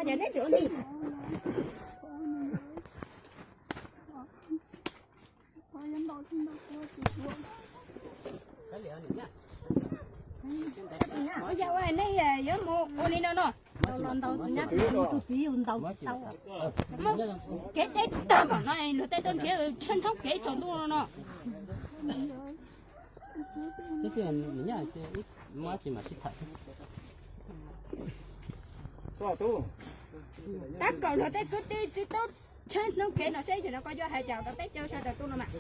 Cas neb tseem ua li? Ua cas ua nej yuav mus ua li no no? Los ntaus tus nyab tus txiv yus ntaus tsis tau. Muab kev deb tag npaum no luag tej toj nrhiav tshawb hnub kev tsaus ntuj no no. Tab kaum luag tej kwv tij tsis tau tshawb hnub kev no seb ib tsam no koj yuav hais cas rau peb cov sawv daws tuaj no mas.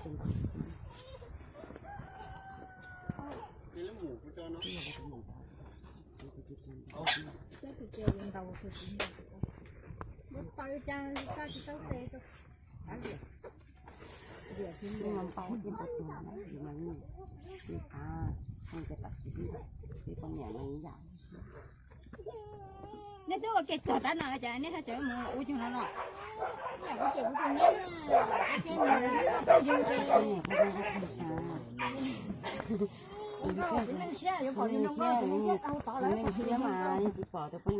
Nej twb ua ke txog tab no cas nej ho tseem mus ua cuag no no?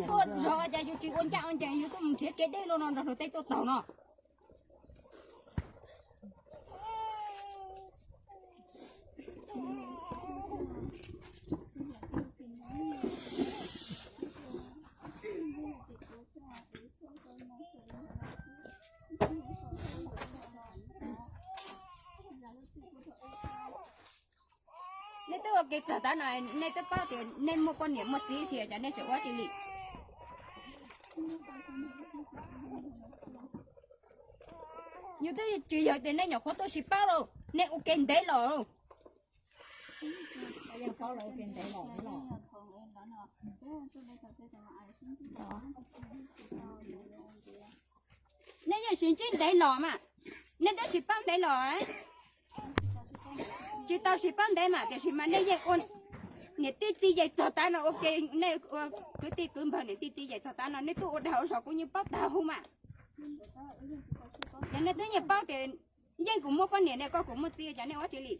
Tuaj zog cas yus tsis ua ncaj ua ncees yus tuaj mus nrhiav kev deb luaj no nrog luag tej tuaj taug no. Nej twb ua ke txog tab no, nej twb paub tias nej muaj poj niam muaj txiv ua si cas nej tseem ua tsis li? Yus twb tsis yog tias nej nyuam qhuav tuaj sib paub lauj, nej ua ke ntev los lauj. Nej yeej sib ntsib ntev los mas, nej twb sib paub ntev los. Tsis tau sib paub ntev mas tiam sis mas nej yeej ua niam tij txiv yaig txog tab no, ua ke nej ua kwv tij kwv npawg niam tij txiv yaig txog tab no nej twb ua dag ua zog kuv yeej paub tag huv mas. Ces nej twb yeej paub tias yeej kuv muaj poj niam ne, koj kuv muaj txiv, cas nej ua tsis li?